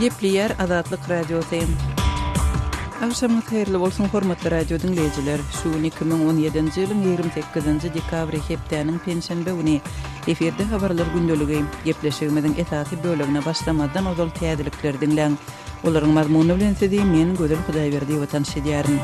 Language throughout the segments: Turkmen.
Gepleýär Azatlyk Radiosy. Agşamyňyz haýyrly bolsun, hormatly radio diňleýjiler! Şu gün 2017-nji ýylyň 28-nji dekabry, hepdäniň penşenbe güni. Efirde habarlar gündeligi. Gepleşigimiziň esasy bölegine başlamazdan ozal täzelikleri diňläň. Olaryň mazmuny bilen sizi men, Gözel Hudaýberdiýewa tanyş edýärin.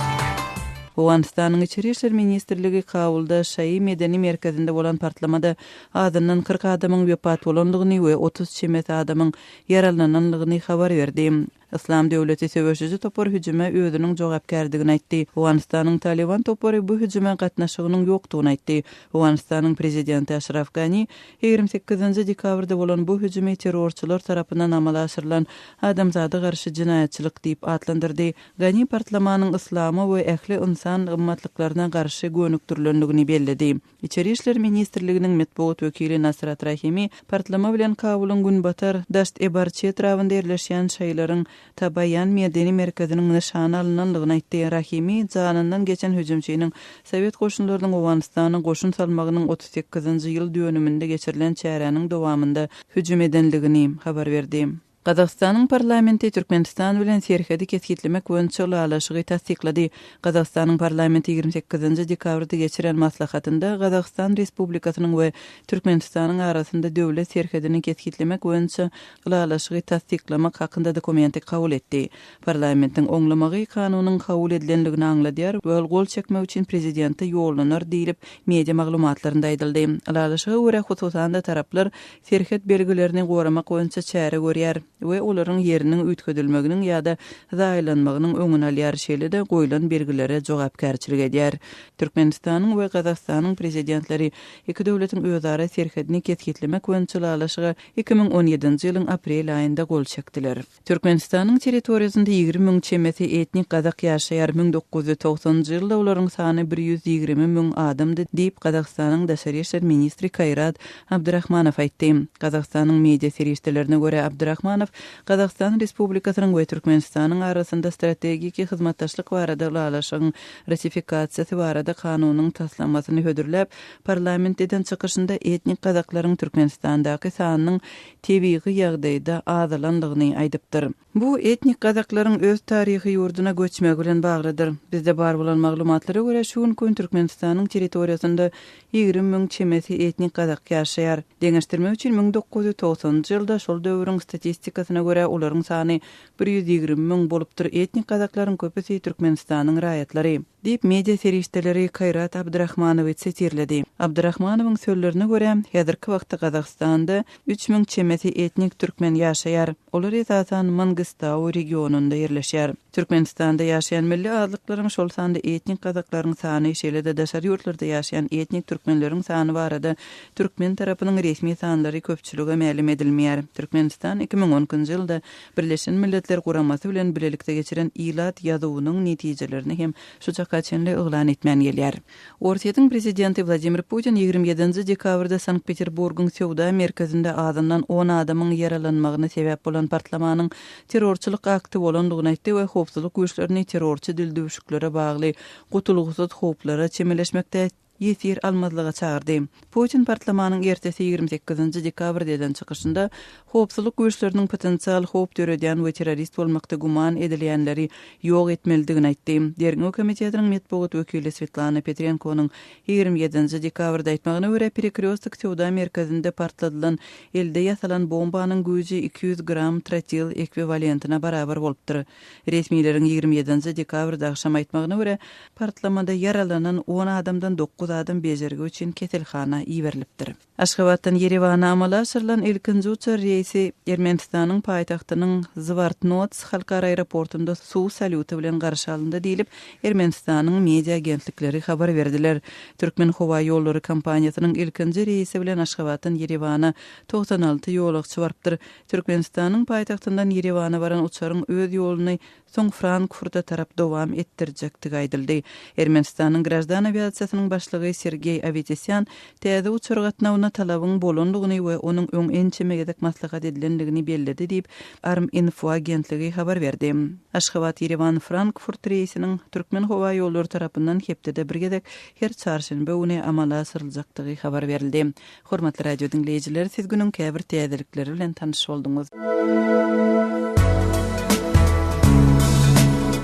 Owganystanyň Içeri işler ministrligi Kabulda şaýy medeni merkezinde bolan partlamada azyndan 40 adamyň wepat bolandygyny we 30 çemesi adamyň ýaralanandygyny habar berdi. Yslam döwleti söweşiji topar hüjüme özüniň jogapkärdigini aýtdy. Owganystanyň Talyban topary bu hüjüme gatnaşygynyň ýokdugyny aýtdy. Owganystanyň prezidenti Aşraf Gani 28-nji dekabrda bolan bu hüjümi terrorçylar tarapyndan amala aşyrylan adamzada garşy jenaýatçylyk diýip atlandyrdy. Gani partlamanyň yslama we ähli ynsan gymmatlyklaryna garşy gönükdirilendigini belledi. Içeri işler ministrliginiň metbugat wekili Nasrat Rahimi partlama bilen Kabulyň günbatar Daşt-e-Barçi etrabynda ýerleşýän şaýylaryň Tabaýan medeni merkeziniň nyşana alynandygyny aýtdy. Rahimi janyndan geçen hüjümçiniň sowet goşunlarynyň Owganystana goşun salmagynyň 38-nji ýyl dönüminde geçirilen çäräniň dowamynda hüjüm edendigini habar berdi. Gazagystanyň parlamenti Türkmenistan bilen serhedi kesgitlemek boýunça ylalaşygy tassyklady. Gazagystanyň parlamenti 28-nji dekabrda geçiren maslahatynda Gazagystan Respublikasynyň we Türkmenistanyň arasynda döwlet serhedini kesgitlemek boýunça ylalaşygy tassyklamak hakynda dokumenti kabul etdi. Parlamentiň oňlamagy kanunyň kabul edilendigini aňladýar we ol gol çekmek üçin prezidente ýollanar diýlip, media maglumatlarynda aýdyldy. Ylalaşyga görä, hususan-da, taraplar serhet belgilerini goramak boýunça çäre görýär we olaryň ýeriniň üýtgedilmeginiň ýa-da zaýalanmagynyň öňüni alýar, şeýle-de goýlan belgilere jogapkärçilik edýär. Türkmenistanyň we Gazagystanyň Prezidentleri iki döwletiň özara serhedini kesgitlemek boýunça ylalaşyga 2017-nji ýylyň aprel aýynda gol çekdiler. Türkmenistanyň territoriýasynda 20 müň çemesi etnik gazak ýaşaýar, 1990-njy ýylda olaryň sany 120 müň adamdy diýip, Gazagystanyň daşary işler ministri Kaýrat Abdyrahmanow aýtdy. Gazagystanyň media serişdelerine görä, Abdyrahmanow Gazagystan Respublikasynyň we Türkmenistanyň arasynda strategiki hyzmatdaşlyk barada ylalaşygyň ratifikasiýasy barada kanunyň taslamasyny hödürläp, parlamentde eden çykyşynda etnik gazaklaryň Türkmenistandaky sanynyň tebigy ýagdaýda azalandygyny aýdypdyr. Bu etnik gazaklaryň öz taryhy ýurduna göçmegi bilen baglydyr. Bizde bar bolan maglumatlara görä, şu günki gün Türkmenistanyň territoriýasynda 20 müň çemesi etnik gazak ýaşaýar. Deňeşdirmek üçin, 1990-njy ýylda şol döwrüň statistikasyna görä, olaryň sany 120 müň bolupdyr. Etnik gazaklaryň köpüsi Türkmenistanyň raýatlary. Diýip, media serişdeleri Kaýrat Abdyrahmanowy sitirledi. Abdyrahmanowyň sözlerine görä, häzirki wagtda Gazagystanda 3000 çemesi etnik türkmen ýaşaýar. Olar esasan Mangystau regionynda ýerleşýär. Türkmenistanda ýaşaýan milli azlyklaryň, şol sanda etnik gazaklaryň sany, şeýle-de daşary ýurtlarda ýaşaýan etnik türkmenleriň sany barada türkmen tarapynyň resmi sanlary köpçülige mälim edilmeýär. Türkmenistan 2012-nji ýylda Birleşen Milletler Guramasy bilen bilelikde geçiren ilat ýazuwynyň netijelerini hem şu çaka çenli yglan etmän gelýär. Orsýetiň prezidenti Wladimir Putin 27-nji dekabrda Sankt-Peterburgyň söwda merkezinde azyndan on adamyň ýaralanmagyna sebäp bolan partlamanyň terrorçylyk akty bolandygyny aýtdy we howpsuzlyk güýçlerini terrorçy dildüwşüklere bagly gutulgysyz howplara çemeleşmekde ýesir almazlyga çagyrdy. Putin partlamanyň ertesi 28-nji dekabrda eden çykyşynda howpsuzlyk güýçleriniň potensial howp döredýän we terrorist bolmakda güman edilýänleri ýok etmelidigini aýtdy. Derňew komitetiniň metbugat wekili Swetlana Petrenkonyň 27-nji dekabrda aýtmagyna görä, Perekrýostok söwda merkezinde partladylan elde ýasalan bombanyň güýji 200 gram trotil ekwiwalentine barabar bolupdyr. Resmileriň 27-nji dekabrda agşam aýtmagyna görä, partlamada ýaralanan on adamdan dokuz adam bejergi üçin keselhana iberilipdir. Aşgabatdan Ýerewana amala aşyrylan ilkinji uçar reýsi Ermenistanyň paýtagtynyň Zwartnots halkara aeroportunda suw salýuty bilen garşy alyndy diýlip, Ermenistanyň media agentlikleri habar berdiler. Türkmenhowaýollary kompaniýasynyň ilkinji reýsi bilen Aşgabatdan Ýerewana 96 ýolagçy barypdyr. Türkmenistanyň paýtagtyndan Ýerewana baran uçaryň öz ýoluny soň Frankfurta tarap dowam etdirjekdigi aýdyldy. Ermenistanyň graždan awiasiýasynyň başlygy Sergeý Awetisýan täze uçar gatnawyna talabyň bolandygyny we onuň öň ençeme gezek maslahat edilendigini belledi diýip, ArmInfo agentligi habar berdi. Aşgabat-Ýerewan-Frankfurt reýsiniň Türkmenhowaýollary tarapyndan hepdede bir gezek her çarşenbe güni amala aşyryljakdygy habar berildi. Hormatly radio diňleýjiler, siz günüň käbir täzelikleri bilen tanyş bolduňyz.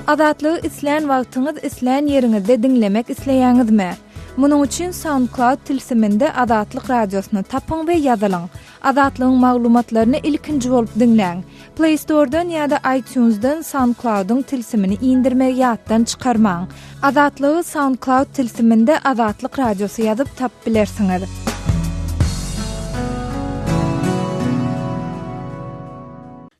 Azatlygy islän wagtyňyz, islän ýeriňizde diňlemek isleýäňizmi? Munuň üçin SoundCloud tilsiminde Azatlyk Radiosyny tapyň we ýazylyň. Azatlygyň maglumatlaryny ilkinji bolup diňläň. Play Store-dan ýa-da iTunes-dan SoundCloud-yň tilsimini indirmegi ýatdan çykarmaň. Azatlygy SoundCloud tilsiminde Azatlyk Radiosy ýazyp tapyp bilersiňiz.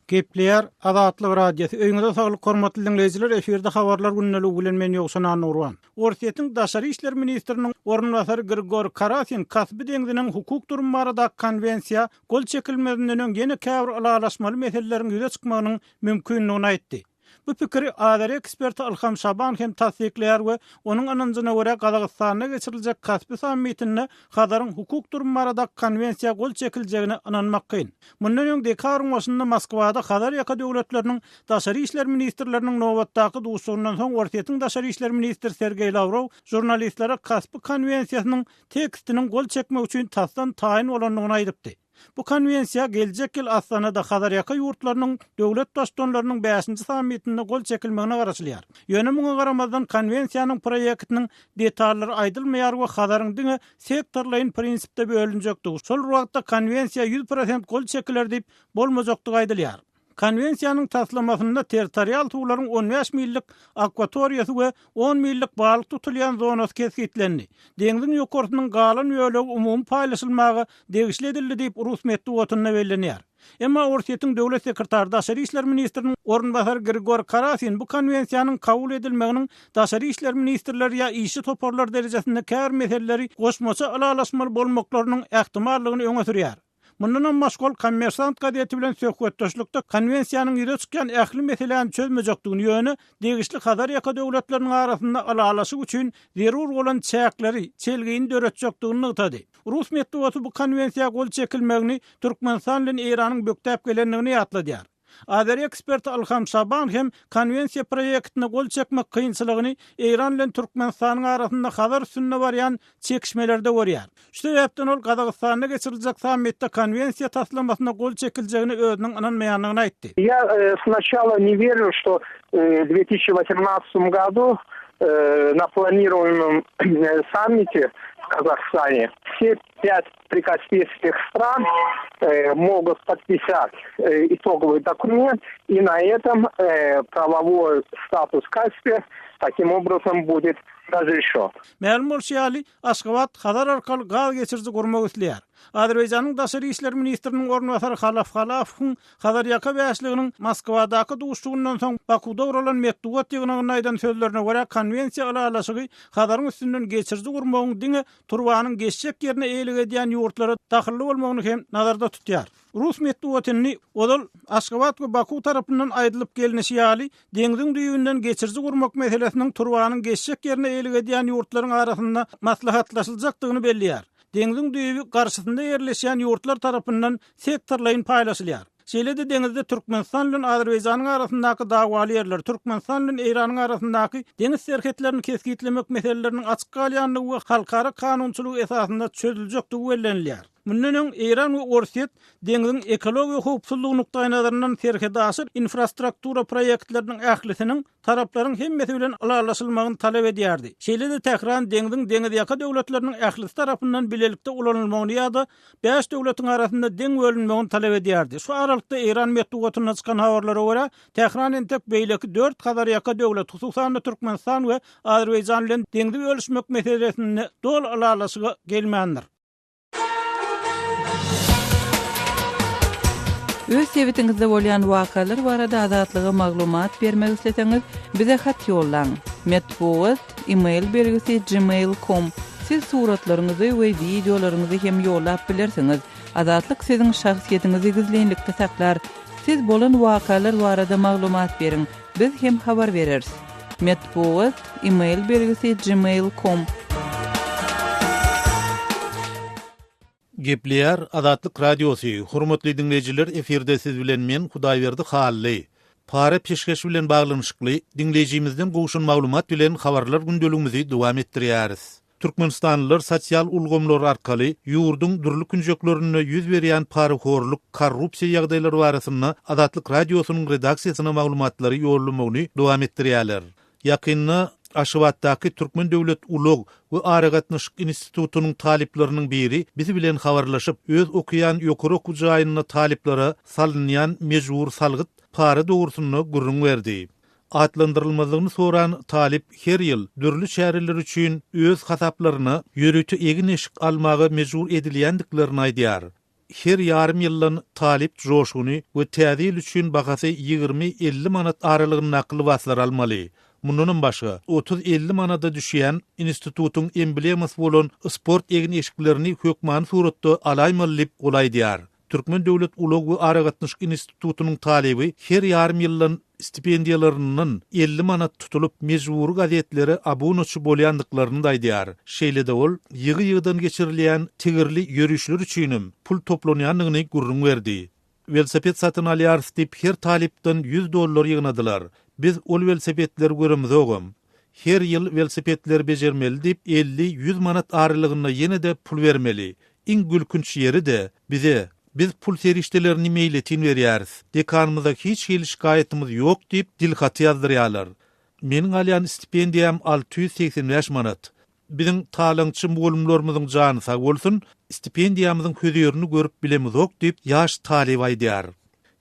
Gepleýär Azatlyk Radiosy. Öýüňize saglyk hormatly diňleýjiler, efirde habarlar gündeligi bilen men Ýowşan Annagurban. Orsýetiň daşary işler ministriniň orunbasary Grigor Karasin Kaspi deňziniň hukuk durumy baradaky konwensiýa gol çekilmezinden öň ýene käbir ylalaşmaly meseleleriň ýüze çykmagynyň mümkindigini aýtdy. Bu pikiri azeri eksperti Ylham Şaban hem tassyklaýar we onuň ynanjyna görä Gazagystanda geçiriljek Kaspi sammitinde Hazaryň hukuk durumy baradaky konwensiýa gol çekiljegine ynanmak kyn. Mundan öň dekabryň başynda Moskwada Hazar ýaka döwletleriniň daşary işler ministrleriniň nobatdaky duşuşygyndan soň Orsýetiň daşary işler ministri Sergeý Lawrow žurnalistlere Kaspi konwensiýasynyň tekstiniň gol çekmek üçin tasdan taýyn bolandygyny aýdypdy. Bu konwensiýa geljek ýyl Astanada Hazarýaka ýurtlarynyň döwlet Baştutanlarynyň bäşinji sammitinde gol çekilmegine garaşylýar. Ýöne muňa garamazdan konwensiýanyň proýektiniň detallary aýdylmaýar we Hazaryň diňe sektorlaýyn prinsipde bölünjekdigi, şol bir wagtda konwensiýa 100% gol çekiler diýip bolmajakdygy aýdylýar. Konwensiýanyň taslamasynda territorial suwlaryň 15 millik akwatoriýasy we on millik balyk tutulýan zonasy kesgitlendi. Deňziň ýokarsynyň galan bölegi umumy paýlaşylmaga degişli edildi diýip, rus metbugatynda bellenýär. Emma Orsýetiň döwlet sekretary, daşary işler ministriniň orunbasary Grigor Karasin bu konwensiýanyň kabul edilmeginiň daşary işler ministrleri ýa işçi toparlar derejesinde käbir meseleleri goşmaça ylalaşmaly bolmaklarynyň ähtimallygyny öňe sürýär. Mundanam başga ol Kommersant gazeti bilen söhbetdeşlikde konwensiýanyň ýüze çykýan ähli meseläni çözmejekdigini, ýöne degişli Hazar ýaka döwletleriniň arasynda ylalaşyk üçin zerur bolan çäkleri, çelgini döretjekdigini nygtady. Rus metbugaty bu konwensiýa gol çekilmegini Türkmenistan bilen Eýranyň bökdäp gelendigini ýatladýar. Azeri eksperti Ylham Şaban hem konwensiýa proýektine gol çekmek kynçylygyny Eýran bilen Türkmenistanyň arasynda Hazar üstünde barýan çekişmelerde görýär. Şu sebäpden ol Gazagystanda geçiriljek sammitde konwensiýa taslamasyna gol çekiljegine özüniň ynanmaýandygyny aýtdy. Ýa snaçala ne werýu, şto w 2018 godu na planiruemom sammite w Kazahstane wse pýat prikaspiyskih stran mogut podpisat itogowyý dokument i na etom prawowoý status Kaspiýa takim obrazom budet razreşen. Mälim bolşy ýaly, Aşgabat Hazar arkaly gaz geçiriji gurmak isleýär. Azerbaýjanyň daşary işler ministriniň orunbasary Halaf Halafowyň Hazarýaka bäşliginiň Moskwadaky duşuşygyndan soň Bakuwda guralan metbugat ýygnagynda aýdan sözlerine görä, konwensiýa ylalaşygy Hazaryň üstünden geçiriji gurmagyň diňe turbanyň geçjek ýerine eýelik edýän ýurtlara dahylly bolmagyny hem nazarda tutýar. Rus metbugaty indi ozal Aşgabat we Baku tarapyndan aýdylyp gelnişi ýaly, deňziň düýbünden geçiriji gurmak meselesiniň turbanyň geçjek ýerine eýelik edýän ýurtlaryň arasynda maslahatlaşyljakdygyny belleýär. Deňziň düýbi garşysynda ýerleşýän ýurtlar tarapyndan sektorlaýyn paýlaşylýar. Şeýle-de deňizde Türkmenistan bilen Azerbaýjanyň arasyndaky dawaly ýerler, Türkmenistan bilen Eýranyň arasyndaky deňiz serhetlerini kesgitlemek meseleleriniň açyk galýandygy we halkara kanunçylygy esasynda çözüljekdigi bellenilýär. Mundan öň Eýran we Orsýet deňziň ekologiýa howpsuzlygy nukdaýnazaryndan serhetaşyr infrastruktura proýektleriniň ählisiniň taraplaryň hemmesi bilen ylalaşylmagyny talap edýärdi. Şeýle-de Tähran deňziň deňizýaka döwletleriniň ählisi tarapyndan bilelikde ulanylmagyny ýa-da bäş döwletiň arasynda deň bölünmegini talap edýärdi. Şu aralykda Eýran metbugatynda çykan habarlara görä, Tähran entek beýleki dört Hazarýaka döwlet, hususan-da Türkmenistan we Azerbaýjan bilen deňzi bölüşmek meselesinde doly ylalaşyga gelmändir. Öz sebitiňizde bolýan wakalar barada Azatlyga maglumat bermek isleseňiz, bize hat ýollaň. Metbugat, e-mail belgisi gmail com. Siz suratlaryňyzy we wideolaryňyzy hem ýollap bilersiňiz. Azatlyk siziň şahsyýetiňizi gizlinlikde saklar. Siz bolan wakalar barada maglumat beriň, biz hem habar bereris. Metbugat, e-mail belgisi gmail com. Gepleýär Azatlyk Radiosy, Hormatly diňleýjiler efirde siz bilen men Hudaýberdi Hally. Para-peşgeş bilen baglanyşykly diňleýjimizden gowşan maglumat bilen habarlar gündeligimizi dowam etdirýäris. Türkmenistanlylar sosial ulgamlar arkaly ýurduň dürli künjeklerinde ýüz berýän parahorluk, korrupsiýa ýagdaýlary barasynda Azatlyk Radiosynyň redaksiýasyna maglumatlary ýollamagyny dowam etdirýärler. Ýakynda Aşgabatdaky Türkmen döwlet ulag we aragatnaşyk institutynyň talyplarynyň biri biz bilen habarlaşyp, öz okaýan ýokary okuw jaýynda talyplara salynýan mejbury salgyt, para dogrusynda gürrüň berdi. Atlandyrylmazlygyny soran talyp her ýyl dürli çäreler üçin öz hasaplaryna ýörite egin-eşik almaga mejbur edilýändiklerini aýdýar. Her ýarym ýyldan talyp joşguny we Täze ýyl üçin bahasy 20, 50 manat aralygyndaky lybaslary almaly. Mundanam başga, 30, 50 manada düşýän institutyň emblemasy bolan sport egin-eşiklerini hökmany suratda alaýmaly diýip, ol aýdýar. Türkmen döwlet ulag we aragatnaşyk institutynyň talyby her ýarym ýyldan stipendiýalaryndan 50 manat tutulyp, mejbury gazetlere abunaçy bolýandyklaryny-da aýdýar. Şeýle-de ol ýygy-ýygydan geçirilýän tigirli ýörişler üçinem pul toplanýandygyny gürrüň berdi. Welosiped satyn alýarys diýip her talypdan 100 dollar ýygnadylar. Biz ol welosipedleri göremizogam. Her ýyl welosipedleri bejermeli diýip 50-100 manat aralygynda ýene-de pul bermeli. Iň gülkünç ýeri-de, bize, Biz pul serişdelerini meýletin berýäris, dekanymyza hiç hili şikaýatymyz ýok diýip, dilhaty ýazdyrýarlar. Meniň alýan stipendiýam 685 manat. Biziň talaňçy mugallymlarymyzyň jany sag bolsun, stipendiýamyzyň hözirini görüp bilemizok diýip, ýaş talyp aýdýar.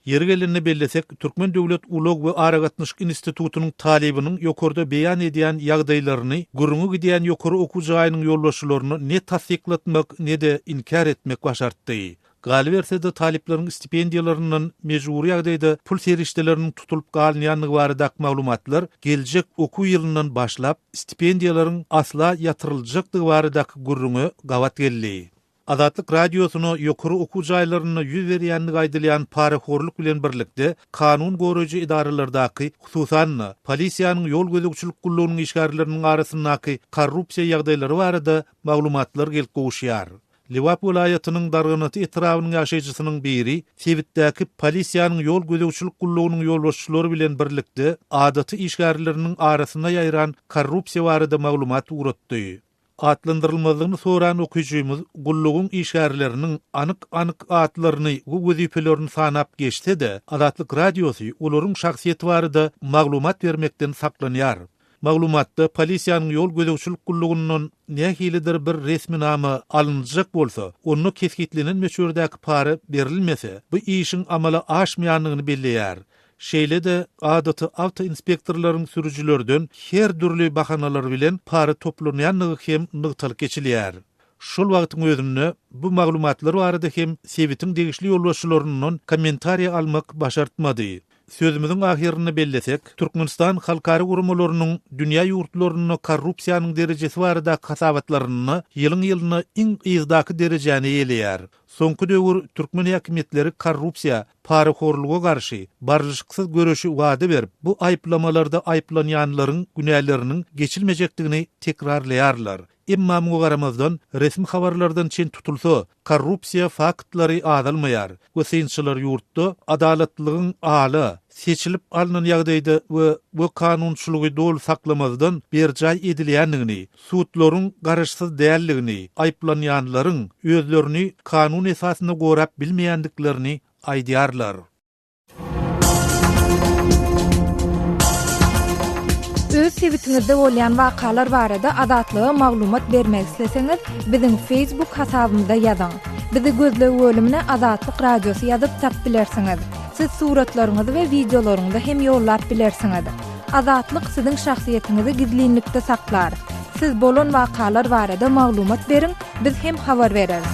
Ýeri gelende bellesek, Türkmen döwlet ulag we aragatnaşyk institutynyň talybynyň ýokarda beýan edýän ýagdaýlaryny gürrüňi gidýän ýokary okuw jaýynyň ýolbaşçylaryna ne tassyklatmak, ne-de inkär etmek başartdy. Galyberse-de, talyplaryň stipendiýalaryndan mejbury ýagdaýda pul serişdeleriniň tutulyp galynýandygy baradaky maglumatlar geljek okuw ýylyndan başlap stipendiýalaryň asla ýatyryljakdygy baradaky gürrüňe gabat geldi. Azatlyk Radiosyna ýokary okuw jaýlarynda ýüz berýändigi aýdylýan parahorluk bilen birlikde, kanun goraýjy edaralardaky, hususan-da, polisiýanyň ýol gözegçilik gullugynyň işgärleriniň arasyndaky korrupsiýa ýagdaýlary barada maglumatlar gelip gowuşýar. Lebap welaýatynyň Darganata etrabynyň ýaşaýjysynyň biri sebitdäki polisiýanyň ýol gözegçilik gullugynyň ýolbaşçylary bilen birlikde adaty işgärleriniň arasynda ýaýran korrupsiýa barada maglumat ugratdy. Atlandyrylmazlygyny soran okyjymyz gullugyň işgärleriniň anyk-anyk atlaryny we wezipelerini sanap geçse-de, Azatlyk Radiosy olaryň şahsyýeti barada maglumat bermekden saklanýar. Maglumatda polisiýanyň ýol gözegçilik gullugyndan nähilidir bir resminama alynjak bolsa, onda kesgitlenen möçberdäki para berilmese, bu işiň amala aşmaýandygyny belleýär. Şeýle-de, adaty awtoinspektorlaryň sürüjilerden her dürli bahanalar bilen para toplanýandygy hem nygtalyp geçilýär. Şol wagtyň özünde, bu maglumatlar barada hem sebitiň degişli ýolbaşçylaryndan kommentariýa almak başartmady. Sözümiziň ahyrynda bellesek, Türkmenistan halkara guramalarynyň dünýä ýurtlarynda korrupsiýanyň derejesi baradaky hasabatlarynda ýylyň-ýylyna iň yzdaky derejäni eýeleýär. Soňky döwür türkmen häkimiýetleri korrupsiýa, parahorluga garşy barlyşyksyz göreşi wada berip, bu aýyplamalarda aýyplanýanlaryň günäleriniň geçilmejekdigini tekrarlaýarlar. Emma muňa garamazdan, resmi habarlardan çen tutulsa, korrupsiýa faktlary azalmaýar we synçylar ýurtda adalatlylygyň ala, seçilip alnan ýagdaýda we we kanunçylygy doly saklamazdan berjaý edilýändigini, sudlaryň garaşsyz däldigini, aýyplanýanlaryň özlerini kanun esasynda gorap bilmeýändiklerini aýdýarlar. Öz sebitiňizde bolýan wakalar barada Azatlyga maglumat bermek isleseňiz, biziň Facebook hasabymyza ýazyň. Bizi gözleg bölümine Azatlyk Radiosy ýazyp tap bilersiňiz. Siz suratlaryňyzy we wideolaryňyzy hem ýollap bilersiňiz. Azatlyk siziň şahsyýetiňizi gizlinlikde saklar. Siz bolan wakalar barada maglumat beriň, biz hem habar bereris.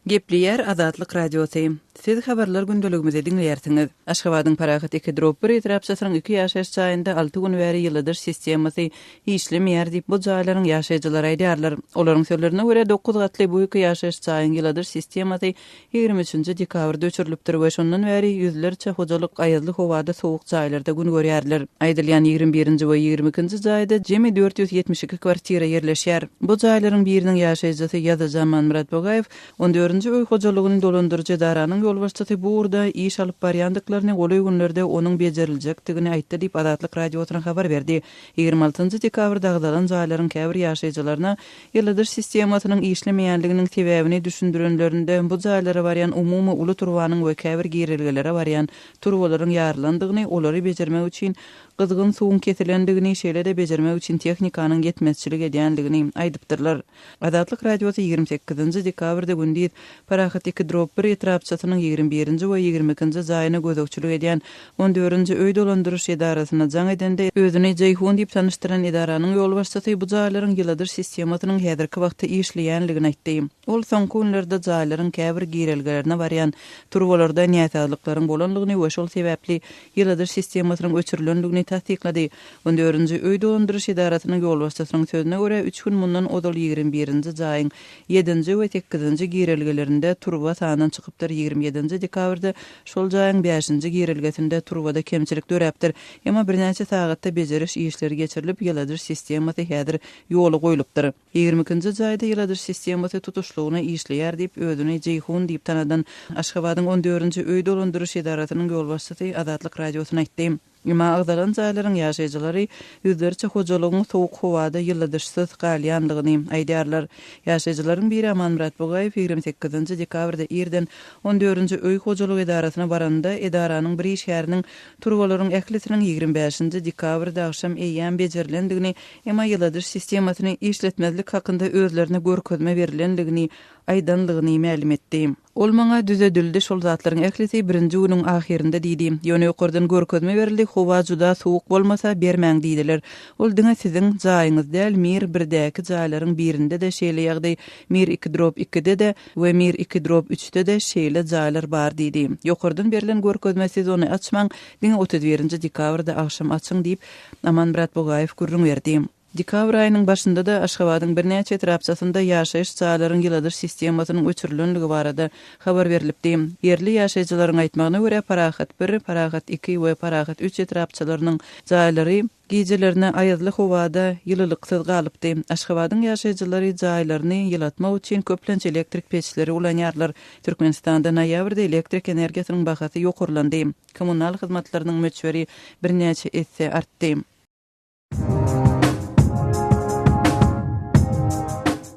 Gepleýär Azatlyk Radiosy. Siz habarlar gündeligimizi diňleýärsiňiz. Aşgabadyň Parahat iki drop bir etrapçasynyň iki ýaşaýyş jaýynda alty gün bäri ýyladyş sistemasy işlemeýär diýip, bu jaýlaryň ýaşaýjylary aýdýarlar. Olaryň sözlerine görä, dokuz gatly bu iki ýaşaýyş jaýyň ýyladyş sistemasy 23-nji dekabrda öçürilipdir we şondan bäri ýüzlerçe hojalyk aýazly howada sowuk jaýlarda gün görýärler. Aýdylýan 21-nji we 22-nji jaýda jemi 472 kwartira ýerleşýär. Bu jaýlaryň biriniň ýaşaýjysy ýazyjy Amanmyrat Bogaýew on dördünji öý hojalygyny dolandyryjy edaranyň. Edaranyň ýolbaşçysy bu ugurda iş alyp barýandyklaryny, golaý günlerde onuň bejeriljekdigini aýtdy diýip, Azatlyk Radiosyna habar berdi. 26 dekabrda agzalan jaýlaryň käbir ýaşaýjylaryna ýyladyş sistemasynyň işlemeýänliginiň sebäbini düşündirenlerinde, bu jaýlara barýan umumy uly turbanyň we käbir girelgelere barýan turbalaryň ýarylandygyny, olary bejermek üçin gyzgyn suwuň kesilendigini, şeýle-de bejermek üçin tehnikanyň ýetmezçilik edýändigini aýdypdyrlar. Azatlyk Radiosy 28 dekabrda gündiz Parahat iki drob bir etrapçasynyň 21-nji we 22-nji jaýyna gözegçilik edýän on dördünji öý dolandyryş edarasyna jaň edende, özüni Jeýhun diýip tanyşdyran edaranyň ýolbaşçysy bu jaýlaryň ýyladyş sistemasynyň häzirki wagtda işleýänligini aýtdy. Ol soňky günlerde jaýlaryň käbir girelgelerine barýan turbalarda näsazlyklaryň bolanlygyny we şol sebäpli ýyladyş sistemasynyň öçürilendigini tassyklady. On dördünji öý dolandyryş edarasynyň ýolbaşçysynyň sözüne görä, üç gün mundan ozal 21-nji jaýyň ýedinji we sekizinji girelgelerinde turba sandan çykypdyr, 27-nji dekabrda şol jaýyň bäşinji girelgesinde turbada kemçilik döräpdir. Emma birnäçe sagatda bejeriş işleri geçirilip, ýyladyş sistemasy häzir ýola goýlupdyr. 22-nji jaýda ýyladyş sistemasy tutuşlygyna işleýär diýip, özüni Jeýhun diýip tanadan Aşgabadyň on dördünji öý dolandyryş edarasynyň ýolbaşçysy Azatlyk Radiosyna aýtdy. Emma agzalan jaýlaryň ýaşaýjylary ýüzlerçe hojalygyň sowuk howada ýyladyşsyz galýandygyny aýdýarlar. Ýaşaýjylaryň biri Amanmyrat Bugaýew 28-nji dekabrda irden on dördünji öý hojalyk edarasyna baranynda, edaranyň bir işgäriniň turbalaryň ählisiniň 25-nji dekabrda agşam eýýäm bejerilendigini Emma ýyladyş sistemasyny işletmezlik hakynda özlerine görkezme berlendigini aýdanlygyny mälim etdi. Ol maňa düzedildi şol zatlaryň ählisi birinji günüň ahyrynda diýdi. Ýöne ýokardan görkezme berildi, howa juda sowuk bolmasa bermäň diýdiler. Ol diňe siziň jaýyňyz däl, Mir birdäki jaýlaryň birinde-de şeýle ýagdaý, Mir iki drob ikide-de we Mir iki drob üçde-de şeýle jaýlar bar diýdi. Ýokardan berlen görkezme siz ony açmaň, diňe 31-nji dekabrda agşam açyň diýip, Amanmyrat Bugaýew gürrüň berdi. Dekabr aýynyň başynda-da Aşgabadyň birnäçe etrapçasynda ýaşaýyş jaýlaryň ýyladyş sistemasynyň öçürilenligi barada habar berlipdi. Ýerli ýaşaýjylaryň aýtmagyna görä, Parahat bir, Parahat iki we Parahat üç etrapçalarynyň jaýlary gijelerine aýazly howada ýylylyksyz galypdy. Aşgabadyň ýaşaýjylary jaýlaryny ýylatmak üçin köplenç elektrik peçleri ulanýarlar. Türkmenistanda noýabrda elektrik energiýasynyň bahasy ýokarlandy. Kommunal hyzmatlarynyň möçberi birnäçe esse artdy.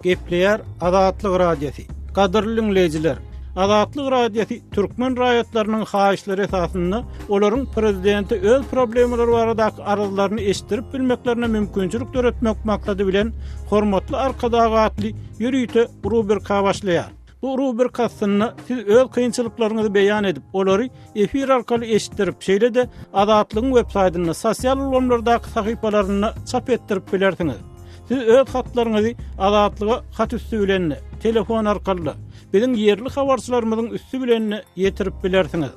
Gepleýär Azatlyk Radiosy. Gadyrly diňleýjiler, Azatlyk Radiosy türkmen raýatlarynyň haýyşlary esasynda olaryň prezidente öz problemalary baradaky arzlaryny eşitdirip bilmeklerine mümkinçilik döretmek maksady bilen Hormatly Arkadag atly ýörite rubrika başlaýar. Bu rubrika astynda siz öz kynçylyklaryňyzy beýan edip, olary efir arkaly eşitdirip, şeýle-de Azatlygyň web saýtynda, sosial ulgamlardaky sahypalarynda çap etdirip bilersiňiz. Siz öz hatlaryňyzy Azatlyga hat üsti bilen-de, telefon arkaly-da, biziň ýerli habarçylarymyzyň üsti bilen-de ýetirip bilersiňiz.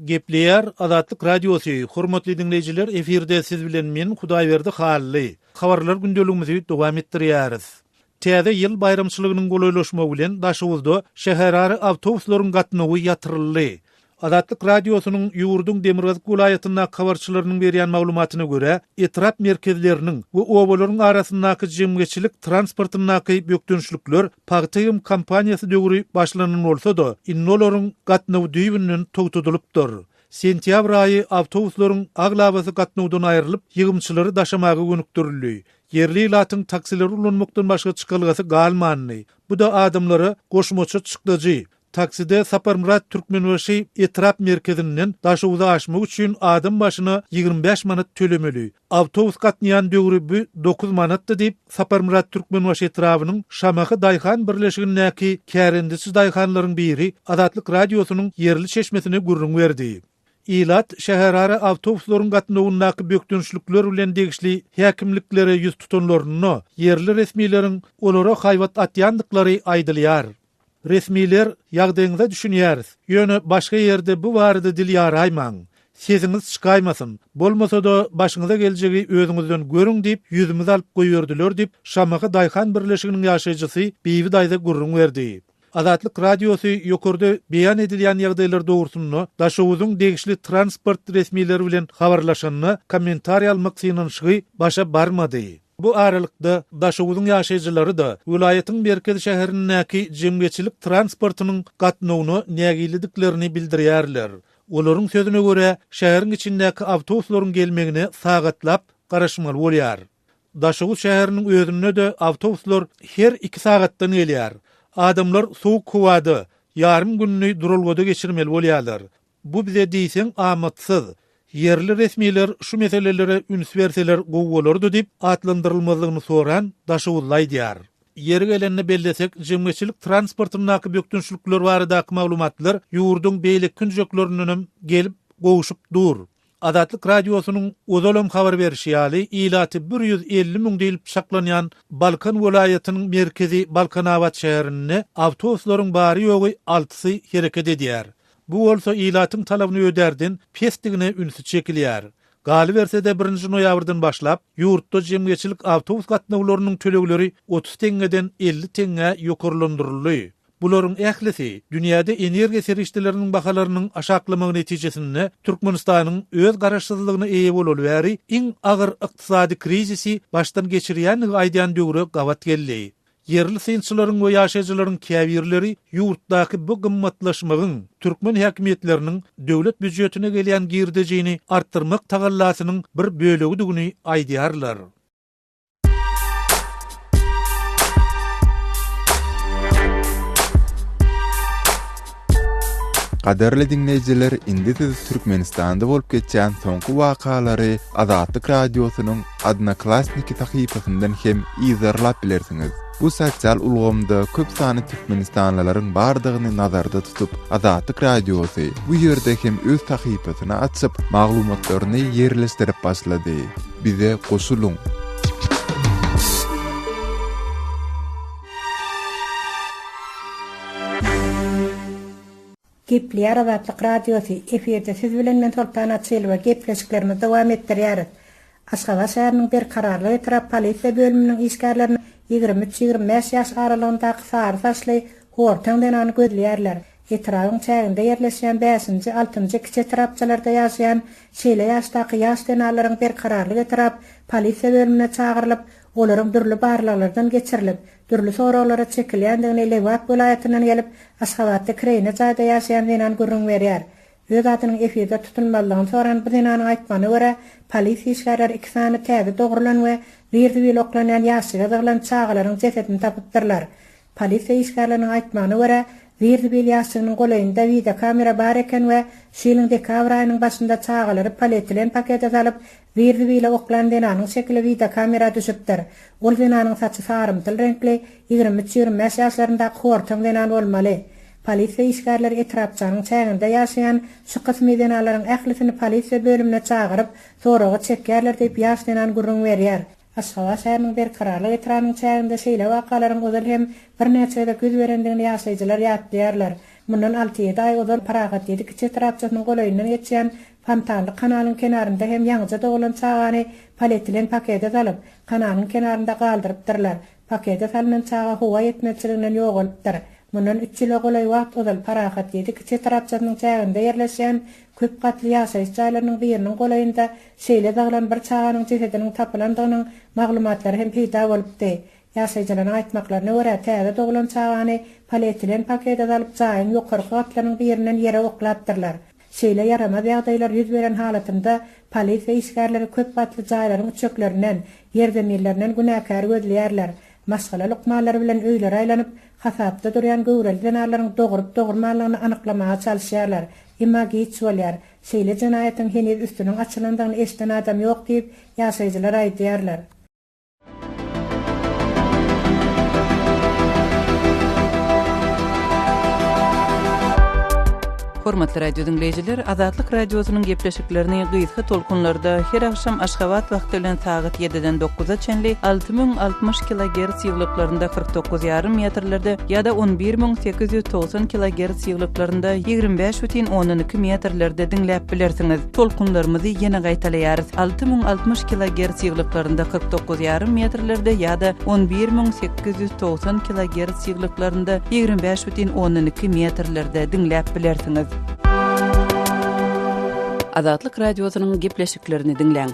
Gepleýär Azatlyk Radiosy, Hormatly diňleýjiler, efirde siz bilen men Hudaýberdi Hally. Habarlar gündeligimizi dowam etdirýäris. Täze ýyl baýramçylygynyň golaýlaşmagy bilen Daşoguzda şäherara awtobuslaryň gatnawy ýatyryldy. Azatlyk Radiosynyň ýurduň demirgazyk welaýatyndaky habarçylarynyň berýän maglumatyna görä, etrap merkezleriniň we obalaryň arasyndaky jemgyýetçilik transportyndaky bökdençlikler Pagta ýygym kampaniýasy döwri başlanan bolsa-da, indi olaryň gatnawy düýbünden togtadylypdyr. Sentýabr aýy awtobuslaryň aglabasy gatnawdan aýrylyp, ýygymçylary daşamaga gönükdirildi. Ýerli ilatyň taksileri ulanmakdan başga çykalgasy galmandy. Bu-da adamlara goşmaça çykdajy, Takside Saparmyrat Türkmenbaşy etrap merkezinden Daşoguza aşmak üçin adam başyna 25 manat tölemeli. Awtobus gatnaýan döwri bu 9 manatdy diýip, Saparmyrat Türkmenbaşy etrabynyň Şamahy daýhan birleşigindäki kärendeçi daýhanlaryň biri Azatlyk Radiosynyň ýerli çeşmesine gürrüň berdi. Ilat şäherara awtobuslaryň gatnawyndaky bökdençlikler bilen degişli häkimliklere ýüz tutanlarynda, ýerli resmileriň olara haýbat atýandyklary aýdylýar. Resmiler, ýagdaýyňyza düşünýäris, ýöne başga ýerde bu barada dil ýaraýmaň. Sesiňiz çykaýmasyn. Bolmasa-da, başyňyza geljegi özüňizden görüň diýip, ýüzümizi alyp goýberdiler diýip, Şamahy daýhan birleşiginiň ýaşaýjysy Bibi daýza gürrüň berdi. Azatlyk Radiosy ýokarda beýan edilýän ýagdaýlar dogrusynda Daşoguzyň degişli transport resmileri bilen habarlaşanda kommentariý almak synanyşygy başa barmady. Bu aralykda, Daşoguzyň ýaşaýjylary-da welaýatyň merkezi şäherindäki jemgyýetçilik transportynyň gatnawyna nägilediklerini bildirýärler. Olaryň sözüne görä, şäheriň içindäki awtobuslaryň gelmegine sagatlap garaşmaly bolýar. Daşoguz şäheriniň özünde-de awtobuslar her iki sagatdan gelýär. Adamlar sowuk howada ýarym gününi duralgada geçirmeli bolýarlar. Bu bize diýseň amatsyz. Ýerli resmiler şu meselelere üns berseler gowy bolardy diýip, atlandyrylmazlygyny soran daşoguzly aýdýar. Ýeri gelende bellesek, jemgyýetçilik transportyndaky bökdençlikler baradaky maglumatlar ýurduň beýleki künjeklerindenem gelip gowşup dur. Azatlyk Radiosynyň ozalam habar berşi ýaly, ilaty 150 müň diýlip çaklanýan Balkan welaýatynyň merkezi Balkanabat şäherinde awtobuslaryň bary-ýogy altysy hereket edýär. Bu bolsa ilatyň talabyny ödärden pesdigine ünsi çekilýär. Galyberse-de, birinji noýabrdan başlap, ýurtda jemgyýetçilik awtobus gatnawlarynyň tölegleri 30 teňňeden 50 teňňä ýokarlandyryldy. Bularyň ählisi dünýäde energiýa serişdeleriniň bahalarynyň aşaklamagy netijesinde Türkmenistanyň öz garaşsyzlygyna eýe bolaly bäri iň agyr ykdysady krizisi başdan geçirýändigi aýdýan döwre gabat geldi. Ýerli synçylaryň we ýaşaýjylaryň käbirleri ýurtdaky bu gymmatlaşmagyň türkmen häkimiýetleriniň döwlet býujetine gelýän girdejini artdyrmak tagallasynyň bir bölegidigini aýdýarlar. Gadyrly diňleýjiler, indi siz Türkmenistanda bolup geçýän soňky wakalary Azatlyk Radiosynyň Odnoklassniki sahypasyndan hem yzarlap bilersiňiz. Bu sosial ulgamda köp sanly türkmenistanlylaryň bardygyny nazarda tutup, Azatlyk Radiosy bu ýerde hem öz sahypasyny açyp, maglumatlaryny ýerleşdirip başlady. Bize goşulyň! Gepleýär Azatlyk Radiosy, efirde siz bilen men Soltan Açylowa, gepleşiklerimizi dowam etdirýäris. Aşgabat şäheriniň Berkararlyk etrap polisiýa bölüminiň işgärlerini 23, 25 ýaş aralygyndaky sary saçly, hortaň zenany gözleýärler. Etrabyň çäginde ýerleşýän bäşinji, altynjy kiçi etrapçalarda ýaşaýan şeýle ýaşdaky ýaş zenanlaryň Berkararlyk etrap polisiýa bölümine çagyrylyp, olaryň dürli barlaglardan geçirilip, dürli soraglara çekilýändigini Lebap welaýatyndan gelip, Aşgabatda kireýine jaýda ýaşaýan zenan gürrüň berýär. Öz adynyň efirde tutulmazlygyny soran bu zenanyň aýtmagyna görä, polisiýa işgärleri iki sany täze dogrulan we zir-zibil oklanýan ýaşşige zygylan çagalaryň jesedini tapypdyrlar. Polisiýa işgärleriniň aýtmagyna görä, zir-zibil ýaşşiginiň golaýynda wideokamera bar eken we şu ýylyň dekabr aýynyň başynda çagalary polietilen pakete salyp, Zir-zibile oklan zenanyň şekili wideokamera düşüpdir. Ol zenanyň saçy sarymtyl reňkli, 23-25 ýaşlaryndaky hortaň zenan bolmaly. Polisiýa işgärleri etrapçanyň çäginde ýaşaýan şu kysmy zenanlaryň ählisini polisiýa bölümine çagyryp, soraga çekýärler diýip, ýaş zenan gürrüň berýär. Aşgabat şäheriniň Berkararlyk etrabynyň çäginde şeýle wakalaryň ozal hem birnäçe gezek ýüz berendigini ýaşaýjylar ýatlaýarlar. Mundan alty-ýedi aý ozal Parahat ýedi kiçi etrapçasynyň golaýyndan geçýän Fontanly kanalyň kenarynda hem ýaňyja doglan çagany polietilen pakete salyp, kanalyň kenarynda galdyrypdyrlar. Pakete salnan çaga howa ýetmezçiliginden ýogalypdyr. Mundan üç ýyla golaý wagt ozal Parahat ýedi kiçi etrapçasynyň çäginde ýerleşýän köp gatly ýaşaýyş jaýlarynyň biriniň golaýynda şeýle dagylan bir çaganyň jesediniň tapylandygynyň maglumatlary hem peýda bolupdy. Ýaşaýjylaryň aýtmaklaryna görä, täze doglan çagany polietilen pakete salyp, jaýyň ýokarky gatlarynyň birinden ýere oklapdyrlar. Şeýle ýaramaz ýagdaýlar ýüz beren halatynda polisiýa işgärleri köp gatly jaýlaryň üçeklerinden, ýerzeminlerinden günäkäri gözleýärler. Maşgala lukmanlary bilen öýlere aýlanyp, hasapda durýan göwreli zenanlaryň dogrup-dogurmanlygyny anyklamaga çalyşýarlar. Emma giç bolýar. Şeýle jenaýatyň heniz üstüniň açylandygyny eşiden adam ýok diýip, ýaşaýjylar aýdýarlar. Hormatly radio diňleýjiler, Azatlyk Radiosynyň gepleşiklerini gysga tolkunlarda her agşam Aşgabat wagty bilen sagat 7-den 9-a çenli 6060 kilogerts ýyglyklarynda 49,5 metrlerde ýa-da 11890 kilogerts ýyglyklarynda 25,2 metrlerde diňläp bilersiňiz. Tolkunlarymyzy ýene gaýtalaýarys, 6060 kilogerts ýyglyklarynda 49 ýarym metrlerde ýa-da 11890 kilogerts ýyglyklarynda 25 bütin ondan iki metrlerde diňläp bilersiňiz. Azatlyk Radiosynyň gepleşiklerini diňläň.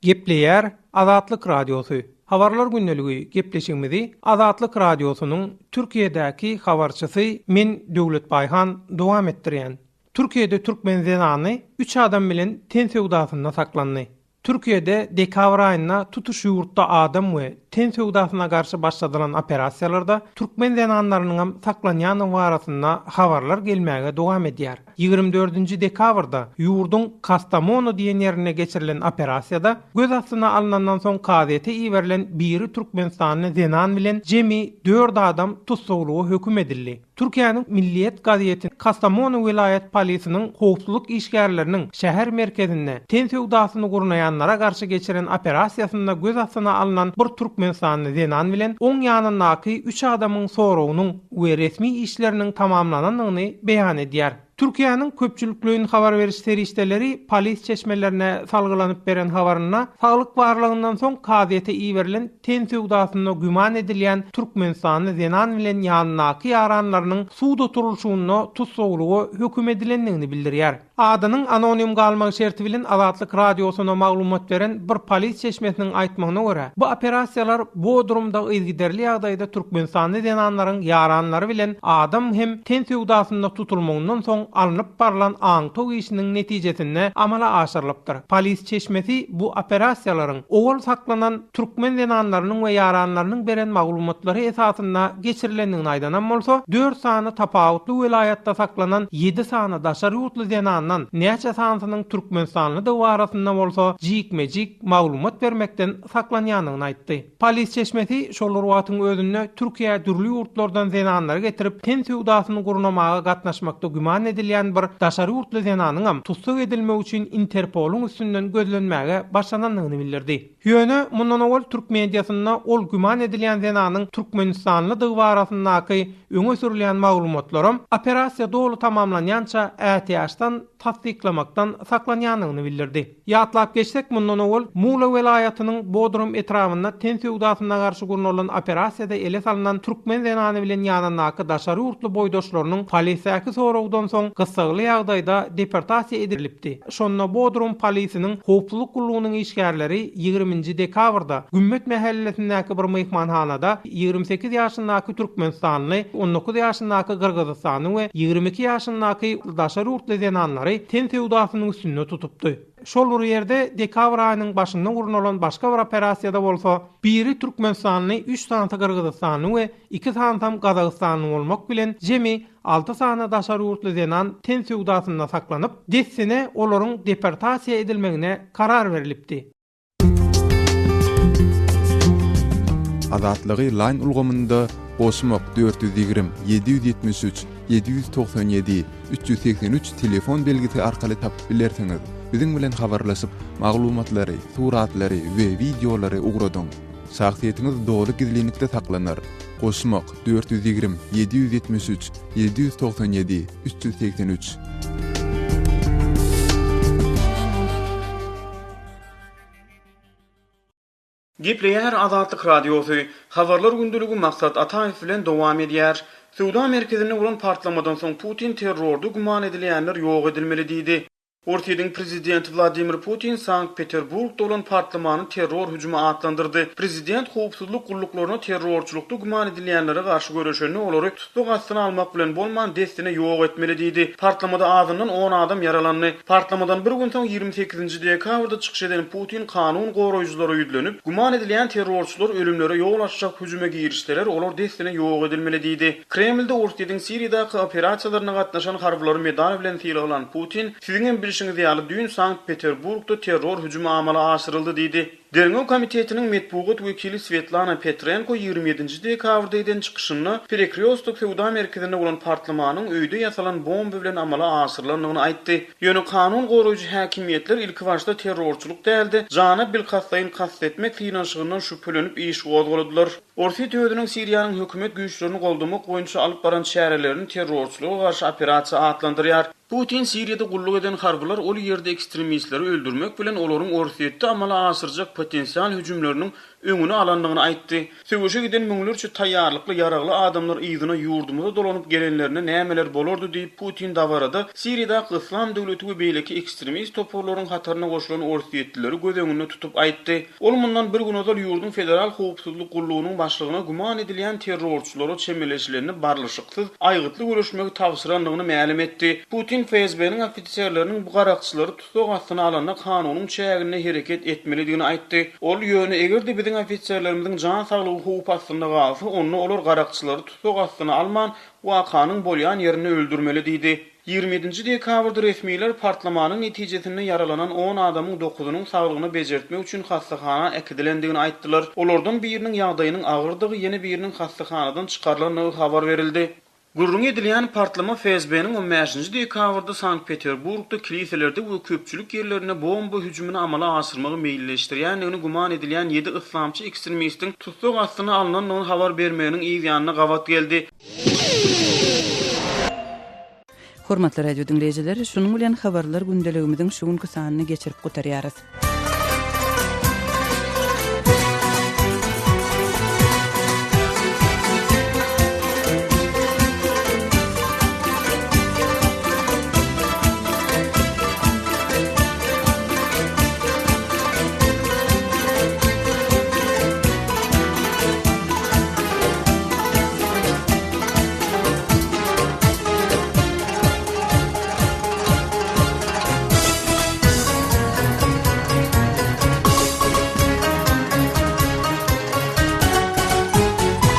Gepleýär Azatlyk Radiosy, Habarlar gündeligi gepleşigimizi Azatlyk Radiosynyň Türkiýedäki habarçysy men Döwlet Baýhan dowam etdirýän. Türkiýede türkmen zenany üç adam bilen ten söwdasynda saklandy. Türkiýede dekabr aýynda tutuş ýurtda adam we ten söwdasyna garşy başladylan operasiýalarda türkmen zenanlarynyňam saklanýandygy barasynda habarlar gelmäge dowam edýär. 24-nji dekabrda ýurduň Kastamonu diýen ýerinde geçirilen operasiýada göz astyna alnandan soň kazyýete iberilen biri türkmenistanly zenan bilen jemi dört adam tussaglyga höküm edildi. Türkiýäniň Milliýet gazeti Kastamonu welaýat polisiniň howpsuzlyk işgärleriniň şäher merkezinde ten söwdasyny gurnaýanlara garşy geçiren operasiýasynda göz astyna alnan bir türkmenistanly zenan bilen oň ýanyndaky üç adamyň soragynyň we resmi işleriniň tamamlanandygyny beýan edýär. Türkiýäniň köpçülikleýin habar beriş serişdeleri polis çeşmelerine salgylanyp beren habarynda, saglyk barlagyndan soň kazyýete iberilen ten söwdasynda güman edilýän türkmenistanly zenan bilen ýanyndaky ýaranlarynyň sud oturylyşygynda tussaglyga höküm edilendigini bildirýär. Adynyň anonim galmagy şerti bilen Azatlyk Radiosyna maglumat beren bir polis çeşmesiniň aýtmagyna görä, bu operasiýalar Bodrumda yzygiderli ýagdaýda türkmenistanly zenanlaryň ýaranlary bilen adam hem ten söwdasynda tutulmagyndan soň alnyp barlan aňtaw işiniň netijesinde amala aşyrylypdyr. Polis çeşmesi bu operasiýalaryň owal saklanan türkmen zenanlarynyň we ýaranlarynyň beren maglumatlary esasynda geçirilendigini aýdanam bolsa, dört sany tapawutly welaýatda saklanan ýedi sany daşary ýurtly zenandan näçe sanysynyň türkmenistanlydygy barasynda bolsa jikme-jik maglumat bermekden saklanýandygyny aýtdy. Polis çeşmesi şol bir wagtyň özünde Türkiýä dürli ýurtlardan zenanlary getirip, ten söwdasyny gurnamaga gatnaşmakda güman edilýän bir daşary ýurtly zenanyňam tussag edilmegi üçin Interpolyň üstünden gözlenmäge başlanandygyny bildirdi. Ýöne mundan owal türk mediasynda ol güman edilýän zenanyň türkmenistanlydygy barasyndaky öňe sürülýän maglumatlaram operasiýa doly tamamlanýança ätiýaçdan tassyklamakdan saklanýandygyny bildirdi. Ýatlap geçsek, mundan owal Mugla welaýatynyň Bodrum etrabynda ten söwdasyna garşy gurnalan operasiýada ele salnan türkmen zenany bilen ýanyndaky daşary ýurtly boýdaşlarynyň polisdäki soragdan soň gyssagly ýagdaýda deportasiýa edilipdi. Şonda Bodrum polisiniň howpsuzlyk gullugynyň işgärleri ýigriminji dekabrda Gümmet mähellesindäki bir myhmanhanada 28 ýaşyndaky türkmenistanly, 19 ýaşyndaky gyrgyzystanly we 22 ýaşyndaky daşary ýurtly zenanlary ten söwdasynyň üstünde tutupdy. Şol bir ýerde dekabr aýynyň başynda gurnalan başga bir operasiýada bolsa, biri türkmenistanly, üç sanysy gyrgyzystanly we iki sanysam gazagystanly bolmak bilen, jemi Alty sany daşary ýurtly zenan ten söwdasynda saklanyp, dessine olaryň deportasiýa edilmegine karar berlipdi. Azatlygy Line ulgamynda goşmak 420 773 797 383 telefon belgisi arkaly tapyp bilersiňiz. Biziň bilen habarlaşyp, maglumatlary, suratlary we wideolary ugradyň. Şahsyýetiňiz doly gizlinlikde saklanar. Goşmak, 420, 773, 797, 383. Gepleýär Azatlyk Radiosy, Habarlar gündeligi Maksat Ataýew bilen dowam edýär. Söwda merkezinde bolan partlamadan soň Putin terrorda güman edilýänler ýok edilmeli diýdi. Orsýetiň prezidenti Wladimir Putin Sankt-Peterburgda bolan partlamany terror hüjümi atlandyrdy. Prezident howpsuzlyk gulluklaryna terrorçylykda güman edilýänlere garşy göreşende olary tussag astyna almak bilen bolman, dessine ýok etmeli diýdi. Partlamada azyndan on adam ýaralandy. Partlamadan bir gün soň, 28-nji dekabrda çykyş eden Putin kanun goraýjylara ýüzlenip, güman edilýän terrorçylar ölümlere ýol açjak hüjüme girişseler, olar dessine ýok edilmeli diýdi. Kremlde Orsýetiň Siriýadaky operasiýalaryna gatnaşan harbylary medal bilen sylaglan Putin, Siziňem bilşiňiz ýaly, düýn Sankt-Peterburgda terror hüjümi amala aşyryldy diýdi. Derňew komitetiniň metbugat wekili Swetlana Petrenko 27-nji dekabrda eden çykyşynda Perekrýostok söwda merkezinde bolan partlamanyň öýde ýasalan bomba bilen amala aşyrylandygyny aýtdy. Ýöne kanun goraýjy häkimiýetler ilkibaşda terrorçylyk däl-de, jana bilkastlaýyn kast etmek synanyşygyndan şübhelenip iş gozgaladylar. Orsýet özüniň Siriýanyň hökümet güýçlerini goldamak boýunça alyp baran çärelerini terrorçylyga garşy operasiýa atlandyrýar. Putin Siriýada gulluk eden harbylar ol ýerde ekstremistleri öldürmek bilen olaryň Orsýetde amala aşyrjak potensial hüjümleriniň öňüni alandygyny aýtdy. Söweşe giden müňlerçe taýýarlykly ýaragly adamlar yzyna ýurdumyza dolanyp gelenlerinde nämeler bolardy diýip, Putin dabarada Siriýadaky Yslam döwleti we beýleki ekstremist toparlaryň hataryna goşulan orsýetlileri göz öňünde tutup aýtdy. Ol mundan bir gün ozal ýurduň Federal howpsuzlyk gullugynyň başlygyna güman edilýän terrorçylara çemeleşilende barlyşyksyz, aýgytly göreşmegi tabşyrandygyny mälim etdi. Putin FSB-niň ofiserleriniň bu garakçylary tussag astyna alanda kanunyň çäginde hereket etmelidigini aýtdy. Ol, Ýöne eger-de biziň ofiserlerimiziň jan saglygy howp astynda galsa, onda olar garakçylary tussag astyna alman, wakanyň bolýan ýerinde öldürmeli diýdi. 27-nji dekabrda resmiler partlamanyň netijesinde ýaralanan on adamyň dokuzynyň saglygyny bejertmek üçin hassahana äkidilendigini aýtdylar. Olardan biriniň ýagdaýynyň agyrdygy, ýene biriniň hassahanadan çykarylandygy habar berildi. Gürrüňi edilýän partlama FSB-niň on bäşinji dekabrda Sankt-Peterburgda kiliselerde we köpçülik ýerlerinde bomba hüjümini amala aşyrmagy meýilleşdirýändigini güman edilýän ýedi yslamçy ekstremistiň tussag astyna alnandygyny habar bermeginiň yz ýanyna gabat geldi. Hormatly radio diňleýjiler, şunuň bilen Habarlar gündeligimiziň şu günki sanyny geçirip gutarýarys.